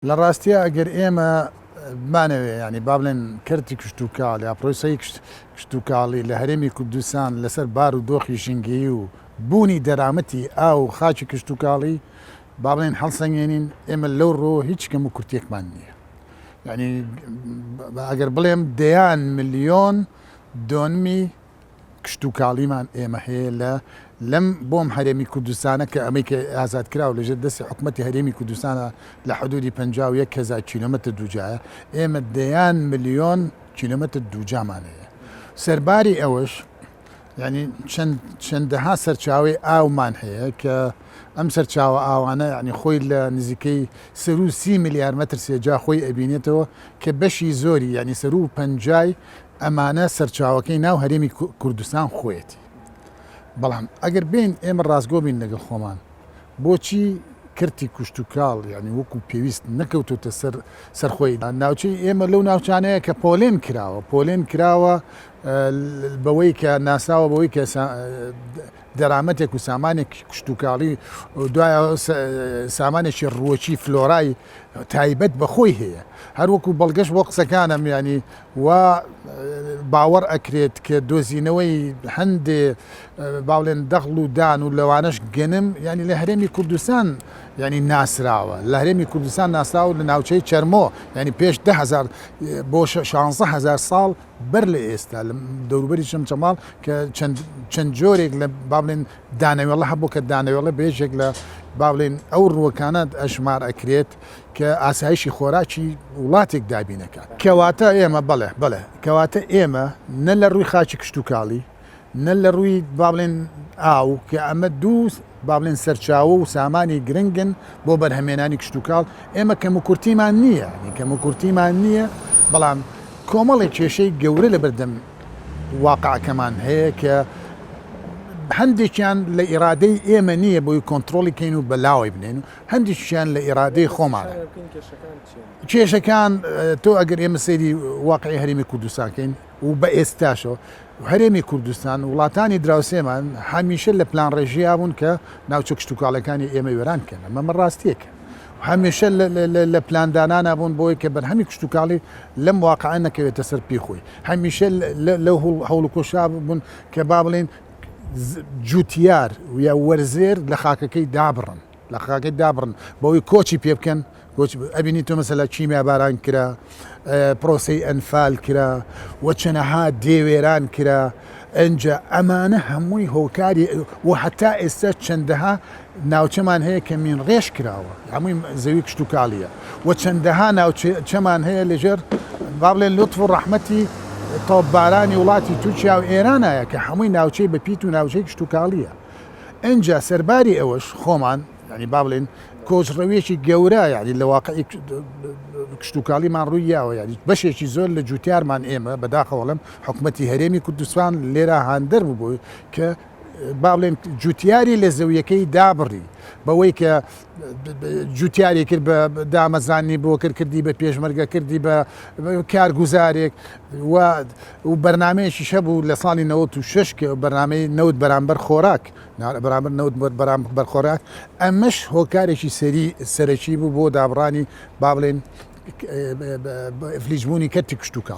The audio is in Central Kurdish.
لە ڕاستیا ئەگەر ئێمە بمانەوێ یانی با بڵێن کەرتی کشتوکاڵ یا پرۆسەی کشتوکاڵی لە هەرێمی کوردستان لەسەر بار و دۆخی ژینگەیی و بوونی دەرامەتی ئاو و خاکی کشتوکاڵی با بڵێن هەڵسەنگێنین ئێمە لەو ڕۆ هیچ کەم و کورتێکمان نییە یعنی ئەگەر بڵێم دەیان ملیۆن دۆنمی کشتوکاڵیمان ئێمە هەیە لە لەم بۆم هەرێمی کوردستانە کە ئەمەی کە ئازاد کراو لەژێر دەستی حکومەتی هەرێمی کوردستانە لە حدودی 51 هەزار کیلۆمەتر دووجایە ئێمە دەیان ملیۆن کیلۆمەتر دووجامان هەیە سەرباری ئەوەش یعنی چەند چەندەها سەرچاوەی ئاومان هەیە کە ئەم سەرچاوە ئاوانە یعنی خۆی لە نزیکەی سەرو سی ملیار مەتر سێجا خۆی ئەبینێتەوە کە بەشی زۆری یعنی سەرو پەنجای ئەمانە سەرچاوەکەی ناو هەرێمی کوردستان خۆیەتی. بەڵام ئەگەر بێین ئێمە ڕاستگۆ بین لەگەڵ خۆمان بۆچی کەرتی کوشتوکاڵ یعنی وەکو پێویست نەکەوتوتە سەر سەرخۆی ناوچەی ئێمە لەو ناوچانەیە کە پۆلێن کراوە پۆلێن کراوە بەوەی کە ناساوە بەوەی کە دەرامەتێک و سامانێکی کشتوکاڵی دوای سامانێکی ڕووەکی فلۆرای تایبەت بە خۆی هەیە هەروەکو بەڵگەش بۆ قسەکانم ینی وا باوەڕ ئەکرێت کە دۆزینەوەی هەندێ باڵێن دەغڵ و دان و لەوانەش گەنم ینی لە هەرێمی کوردستان ینی ناسراوە لە هەرێمی کوردستان ناسراوە لە ناوچەی چەرمۆ ینی پێش دههزار بۆ 16هزار ساڵ بەر لە ئێستا لە دەوروبەری چەمچەماڵ کە چەند چەند جۆرێک لە با بڵێن دانەوێڵە هەبوو کە دانەوێڵە بێژێک لە با بڵێن ئەو ڕووەکانە ئەژمار ئەکرێت کە ئاسایشی خۆراکی وڵاتێک دابینەکات. کەواتە ئێمە بەڵێ بەڵێ کەواتە ئێمە نە لە ڕووی خاکی کشتوکاڵی نە لە ڕووی با بڵێن ئاو کە ئەمە دوو با بڵێن سەرچاوە و سامانی گرنگن بۆ بەرهەمێنانی کشتوکاڵ ئێمە کەموکورتیمان نییە کەموکورتیمان نییە بەڵام کۆمەڵێک کێشەی گەورە لە بەردەم واقعەکەمان هەیە کە هەندێکیان لە ئیرادەی ئێمە نییە بۆی کۆنتترۆلی کەین و بەلاوەی بنێن و هەندێکیان لە ئیرادەی خۆمانە. کێشەکان تۆ ئەگەر ئێمە سەیری واقعی هەرێمی کوردستان کەین و بە ئێستاشەوە هەرێمی کوردستان وڵاتانی دراوسێمان هەمیشە لە پلان ڕێژیا بوون کە ناوچە کشتتوکاڵەکانی ئێمە وێران کەن ئەمە مە ڕاستیەکە هەمیشە لە پلاندانانا بوون بۆی کە بەرهەمی کشتتوکاڵی لەم واقعە نەکەوێتە سەر پێی خۆی هەمیشە لەو هەوڵ کۆشا بوون کە با بڵێن جوتیار یا وەرزێر لە خاکەکەی دابڕن لە خاکەی دابڕن بەوەی کۆچی پێ بکەن کۆچ ئەبینی تۆ مەسەلا کیمیا باران کرا پرۆسەی ئەنفال کرا و چەنەها دێوێران کرا ئەنجا ئەمانە هەمووی هۆکاری و هەتا ئێستا چەندەها ناوچەمان هەیە کە مین ڕێژ کراوە هەمووی زەوی کشتتوکاڵیە و چەندەها ناوچەمان هەیە لەژێر با بڵێن لوتف و ڕەحمەتی تۆپبارانی وڵاتی تورکیا و ئێرانایە کە هەمووی ناوچەی بەپیت و ناوچەی کشتتوکاڵیە ئینجا سەرباری ئەوەش خۆمان یعنی با بڵێن کۆچڕەویەکی گەورە یعنی لە واقعی کشتتوکاڵیمان ڕووی یاوە یعنی بەشێکی زۆر لە جوتیارمان ئێمە بەداخەوەڵم حکوومەتی هەرێمی کوردستان لێرە هاندەر بوو بۆی کە با بڵێن جوتیاری لە زەویەکەی دابڕی بەوەی کە جوتیاری کرد بە دامەزرانی بۆ کرد کردی بە پێشمەرگە کردی بە کارگوزارێک و و بەرنمەیەکیش هەبوو لە ساڵی 96 کە بەرنمەی نەوت بەرامبەر خۆراک بەرامبەر نەوت بەرامبەر خۆراک ئەمەش هۆکارێکی سەری سەرەکی بوو بۆ دابڕانی با بڵێن ئفلیجبوونی کەرتی کشتتوکاڵ.